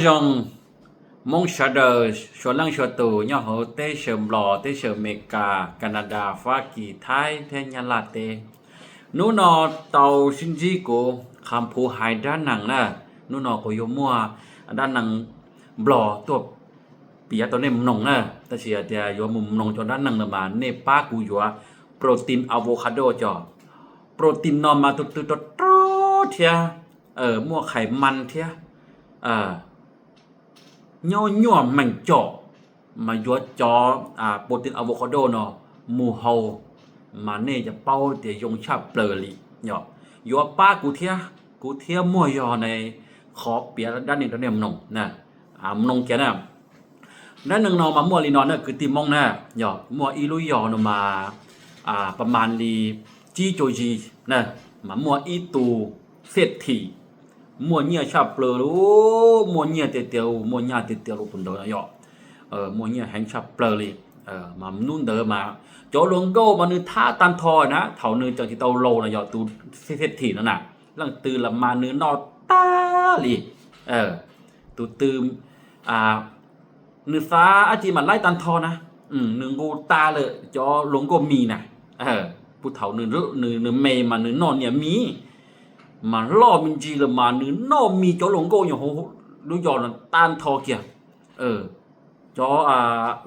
Zoo, Hmoob sawv daws suav leej suav tus nyob hauv teb chaws Nplog, teb chaws Amelikas, Kanadas, Fab Kis, Thaib thiab Nyab Laj teb. Hnub no tau sib ntsib kuv Qha Phuv hais dab neeg na. Hnub no kuv yuav muaj dab neeg Nplog tuaj piav rau nej mloog na. Tab sis tias yuav mus mloog cov dab neeg no mas nej pab kuv yuav protein avocado cov. Protein no mas tus twg rog rog thiab, muaj khais man thiab, nyob nyuaj meej cov, mas yuav cov protein avocado no mus haus mas nej yuav paub tias zoo tshaj plaws li. Yuav pab kuv thiab, kuv thiab muaj yog ne, qhov piav dab neeg rau nej mloog na. Mloog kiag na. Dab neeg no mas muaj li no na kwv tij Hmoob na, yog muaj ib lub zos no mas pa mas li tsib caug zis na, mas muaj ib tug xej thim muaj nyiaj tshaj plaws li, muaj nyiaj tiag tiag, muaj nyiaj tiag tiag li tus ntawd no yog, muaj nyiaj heev tshaj plaws li. Mas hnub ntawd mas cov hluas nkauj mas nws thab tag nrho na, thaum nws tseem tsis tau laus no yog tus xej thim no na, leej twg los mas nws noj tag li. Tus twg nws xav dab tsi mas laib tag nrho na, nws nqus tas lawm cov hluas nkauj mis na. Puag thaum nws me mas nws noj niam mis, mas loj me ntsis lawm mas nws noj mis cov hluas nkauj nyob hauv lub zos no tag nrho kiag. Cov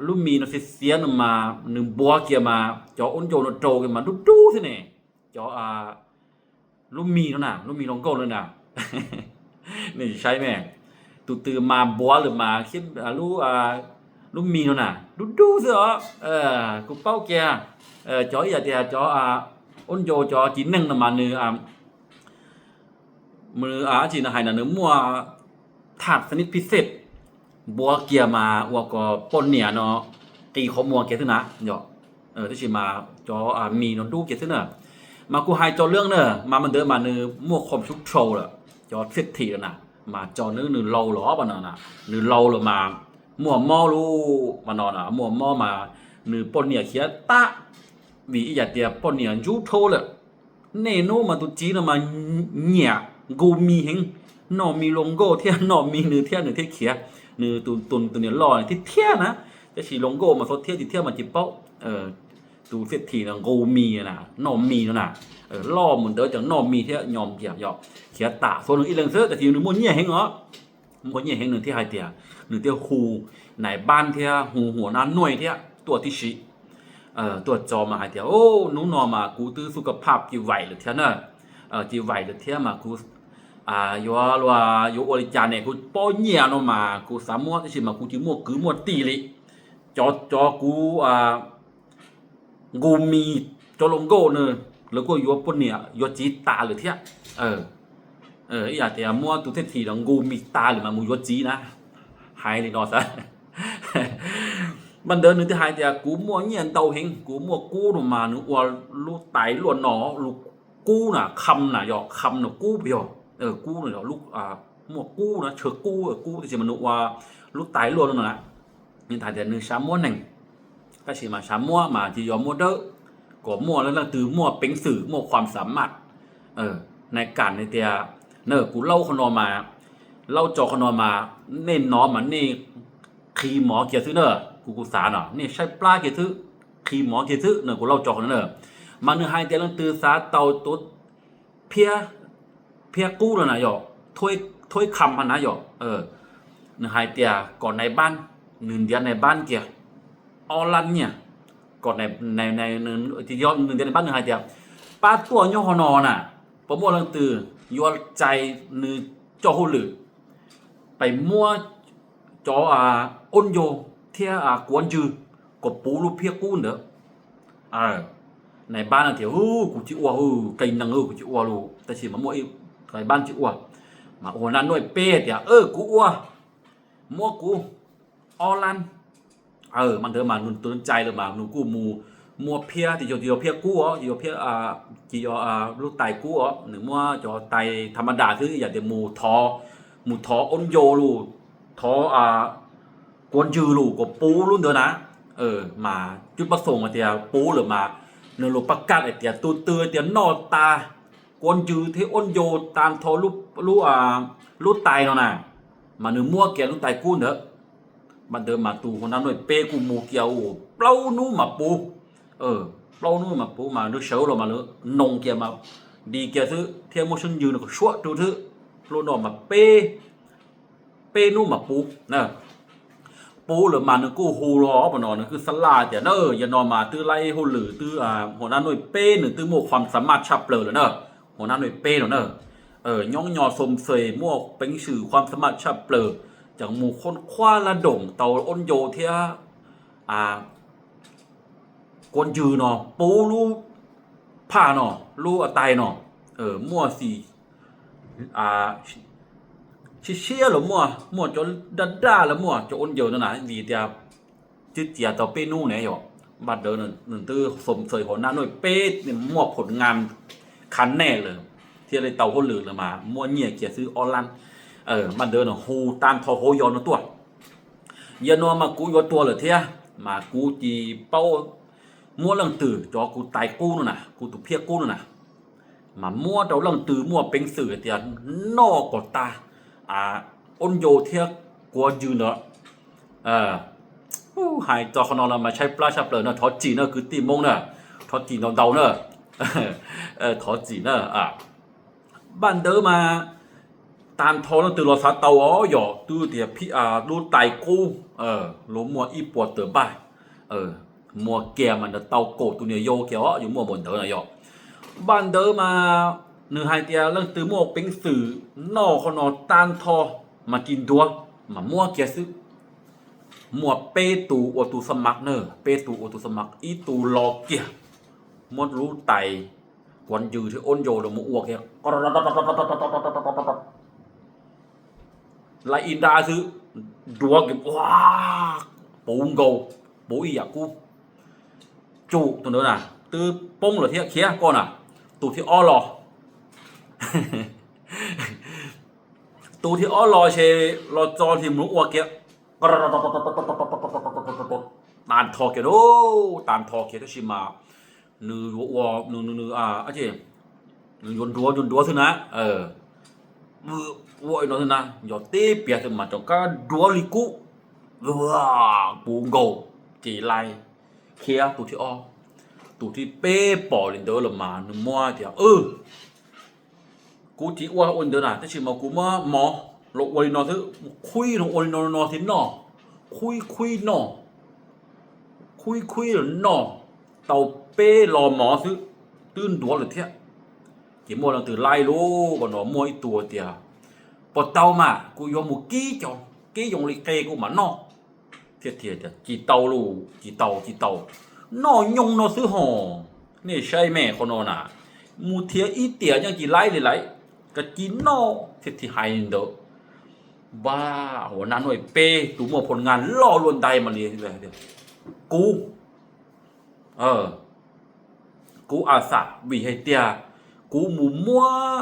lub mis no xiav xiav no mas nws npuav kiag mas cov ub ncau no rau kiag mas dub dub xwb ne. Cov lub mis no na, lub mis hluas nkauj no na, nej saib me, tus twg mas npuav lawm mas lub mis no na dub dub xwb os. Kuv paub kiag, cov ib yam tias cov ub ncau cov txiv neej no mas nws, nws dab tsi no hais no nws muaj thaj xaniv phij xej npuav kiag mas ua kom poj niam no qi qhov muag kiag xwb na. Tab sis mas cov mis no dub kiag xwb na. Mas kuv hais cov leej na mas mas ntawd mas nws muaj qhov sub rhau lawm, cov xej thim lawm na, mas tso nws, nws laus lawm no, nws laus lawm mas muaj mob lub mas no, muaj mob mas nws poj niam khiav tag, vim ib yam tias poj niam ntsub dhau lawm. Nej hnub mas tus txiv no mas nyiam nqus mis heev, noj mis hluas nkauj thiab noj mis nws thiab nws thiaj khiav, nws tus, tus niam loj thiab thiab na, tab sis hluas nkauj mas txhob thiab tsis thiab mas tsis paub. Tus xej thim no nqus mis na, noj mis no na, loj mus ntawd tseem noj mis thiab nyob kiag yog khiav tam xua nws ib leeg xwb, tab sis nws muaj nyiaj heev os. Muaj nyiaj heev nws thiaj hais tias nws thiaj hu nais npab thiab hu huam nab nuj thiab tuaj tib si. Tuaj tso mas hais tias, hnub no mas kuv twb xub ka phaj ci vaim lawm thiab na, ci vaim lawm thiab mas kuv yuav, yuav ua li cas ne, kuv pob nyiaj no mas kuv xav muab tab sis mas kuv tsis muaj kwv muaj tij li. Cov, cov kuv nqus mis, cov hluas nkauj na, lawv kuj yuav poj niam yuav txiv tas lawm thiab. Ib yam tias muab tus xej thim los nqus mis tas lawm mas mus yuav txiv na. Hais li no xwb. Mas ntawd nws thiaj hais tias kuv muaj nyiaj ntau heev, kuv muaj kub no mas nws ua lub tais luaj no, lub kub na, kham na, yog kham no kub yog, kub no yog lub, muaj kub na, tshaw kub kub tab sis mas nws ua lub tais luaj no na. Nws hais tias nws xav muab neeg, tab sis mas xav muab mas tsis yog muab dawb, kom muaj leej twg muaj peev xwm muaj khuam xam maj nai kam hais tias, na kuv laub qhov no mas, laub tso qhov no mas, nej nov mas nej qhib mov kiag xwb na. Kuv, kuv xav no nej saib plab kiag xwb, qhib mov kiag xwb na, kuv laub tso qhov no na. Mas nws hais tias leej twg xav tau tuav phiab, phiab kub no na yog, thuaib kham na yog, nws hais tias kom nais npab, nws ntiav nais npab kiag ob lab nyiaj, kom nws ntiav nais npab, nws hais tias pab tuaj nyob qhov no na, puas muaj leej twg yuav txais nws coj hauj lwm pais muab cov ub ncau thiab kuav ntswg kom puv lub phiab kub ntawd. Nais npab no tias, kuv tsis ua, qee neeg kuv tsis ua lus, tab sis mas muaj ib nais npab tsis ua, mas ua naj nuj peb tias, kuv ua, muab kuv ob lab. Mas ntawd mas nws tus ntxhais lawm mas nws kuj mus muab phiab, tsis yog, tsis yog phiab kub os, tsis yog phiab, tsis yog lub tais kub os, nws muab cov tais tham ma das xwb, yam tias mus thov, mus thov ub ncau lus, thov kuav ntswg lus kom puv lub ntawd na. Mas cub pab xoom hais tias puv lawm mas nws lus pab kaj hais tias tus twg tias noj tas kuav ntswg thiab ub ncau tag nrho lub, lub tais no na, mas nws muab kiag lub tais kub ntawd. Npaj ntawd mas tus hua nab nuj peb kuj mus kiag ua plaub hnub mas puv, plaub hnub mas puv mas nws sawv los mas nws noog kiag mas nti kiag xwb thiab muab sib ntsws nws kom suab rau xwb. Lub no mas peb, peb hnub mas puv na. Puv lawm mas nws kuj hu los pam no nws kuj xab laj tias na, yog no mas twb laib hauj lwm twb, hua nab nuj peb nws twb muaj khuam xa maj tshaj plaws lawm na. Hua nab nuj peb no na, nyob nyo xoo xes muaj peev xwm khuam xa maj tshaj plaws, ces mus khoob khuab lab doom tau ob ncau thiab kuab ntsws no puv lub phaj no, lub tais no, muaj xim siab siab los muaj, muaj cov daj daj los muaj, cov ua ncaws no na, vim tias twb txiav tau peb hnub ne yom. Npaj ntawd nws twb xoo xes hua nab nuj peb muaj phoo ngas khav nej lawm thiaj li tau hauj lwm lawm mas muaj nyiaj kiag xwb ob lab. Npaj ntawd nws hu tag nrho hauv yog no tuaj. Yog no mas kuv yuav tuag lawm thiab mas kuv tsis paub muab leej twg cov kuv tais qub no na, kuv tus phiab qub no na, mas muab rau leej twg muaj peev xwm hais tias noj kom tag ob ncau thiab kuab ntsws ntawd. Hais txog qhov no los mas tshaib plab tshaj plaws no, thov txim na kwv tij Hmoob na, thov txim ntau ntau na, thov txim na. Npaj ntawd mas tag nrho leej twg los xav tau os, yog twb tias lub tais qub los muaj ib puas tawm npaj, muag kiag mas nws tau kaum tus niam yau kiag os, yuav muaj npaum ntawd na yom. Npaj ntawd mas nws hais tias leej twg muaj peev xwm noj qhov no tag nrho mas tsis ntuav mas muab kiag xwb. Muaj peb tus ua tus xa mav na, peb tus ua tus xa mav, ib tug los kiag muab lub tais kuab ntsws thiab ob ncau los mus ua kiag laib ib nrab xwb, ntuav kiag puv nkaus, puv ib yam kub. Tsum tus ntawd na, twb poob lawm thiab khiav koj na. Tus thib ob los, tus thib ob los ces los txog ces mus ua kiag tag nrho kiag, tag nrho kiag tab sis mas nws yuav ua, nws, nws yuav ntuav, ntuav ntuav xwb na. Ua no xwb na, yog tib pliag xwb mas rov qab ntuav li kub, puv nkaus, ces laib khiav tus thib ob. Tus thib peb pom li ntawd los mas nws muab tias, kuv tsis ua ua li ntawd na, tab sis mas kuv muab mov los ua li no xwb, qhuib no ua li no no thiab noj, qhuib qhuib noj, qhuib qhuib los noj tau peb los mov xwb, twb ntuav lawm thiab. Ces muaj leej twg laib lub ko no, muaj ib tug tias, puas tau mas kuv yuav mus kib cov, kib zoo li qe kuv mam noj. Thiaj tias, tsis tau lauj, tsis tau, tsis tau, noj nyoos no xwb hos. Nej saib me qhov no na, mus thiab ib tiam yeej tsis laib li lawm, koj cia noj. Thiaj hais li ntawd. Npaj hua nab nuj peb tus muaj phoo ngas loj luaj ntais mas li, kuv, kuv a xam vim hais tias kuv mus muab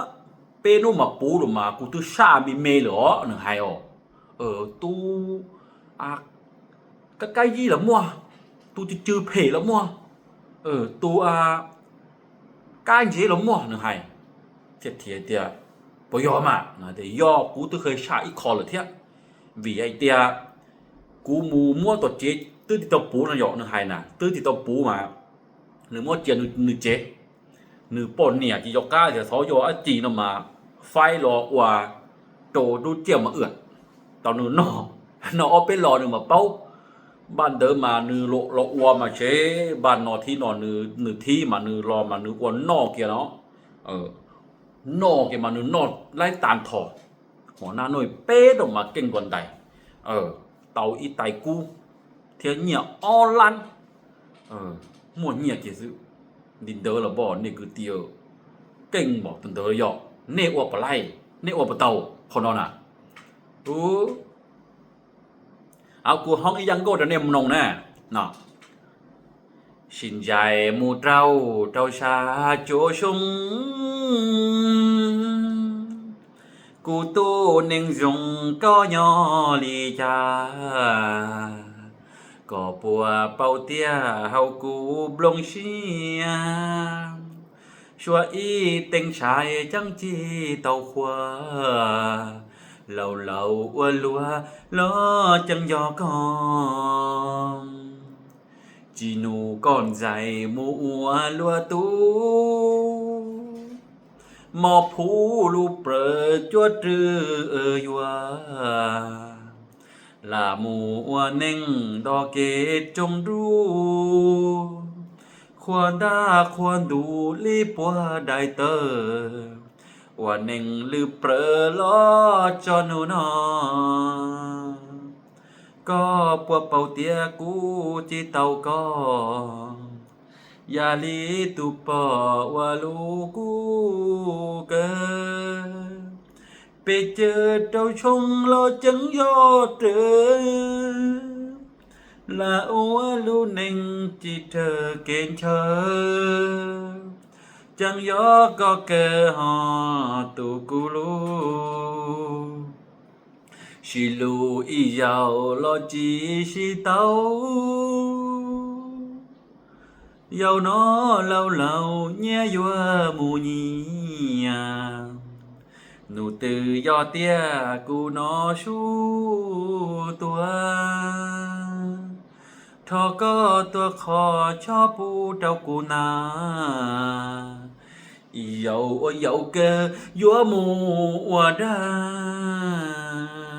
peb hnub mas puv lawm mas kuv twb saj me me lawm os, nws hais os. Tus kab kab yib los muaj, tus tsw tsw phem los muaj, tus kab ntsev los muaj, nws hais. Thiaj tias, puas yog mas? Yog, kuv twb kheev saj ib qho lawm thiab, vim hais tias kuv mus muab tom tsev twb tsis tau puv no yom, nws hais na, twb tsis tau puv mas nws muab cia nws tsev, nws poj niam tsis nco qab tias xyov yog dab tsi no mas faib los ua rau lub tsiaj mas wm tau nws noj, noj ob peb los nws mam paub. Npaj ntawd mas nws los ua mas tsev npaj no thib no, nws thib mas nws los mas nws ua noj kiag no, noj kiag mas nws noj laib tag nrho. Hua nab nuj peb rau mas keej nkuas ntais, tau ib tais kub thiab nyiaj ob lab, muaj nyiaj kiag xwb. Li ntawd los npaj nej kwv tij, keej npaum tus ntawd yog nej ua puas laib, nej ua puas tau qhov no na? Kuv hoob ib yam nkauj rau nej mloog na. Sib ntsais mus rau rau sab tsuas xyoo, kuv tus neeg zoo koj nyob li cas, koj puas paub tias hauv kuv nplooj siab, suav ib teev tshais ceeb tsis tau qhuas, Laus laus ua luaj los ceeb yog koj, tsis nug koj ntxhais mus ua luaj tub. Mos phuv lub plawv cuab rwg yuav lam mus ua neej nto kev rooj nruj, qhua ntaj qhua ntuj li puag daim tawv, ua neej lwj plawv los txog nub no. Koj puas paub tias kuv tsis tau koj, yam li tus pog ua lub kub kawg. Peb caug rau xyoo los ceeb yog raws, lam ua lub neej tsis raws kev ntshaw. Ceeb yog koj kawg ho tus kuv lub, sib hlub ib zaug los tsis sib tau. Yau no laus laus nyias yuav mus nyias, nub twg yog tiag kuv no sub tuag. Thov koj tuaj kho chob pub rau kuv na, ib zaug ua yaus kawg yuav mus ua dag.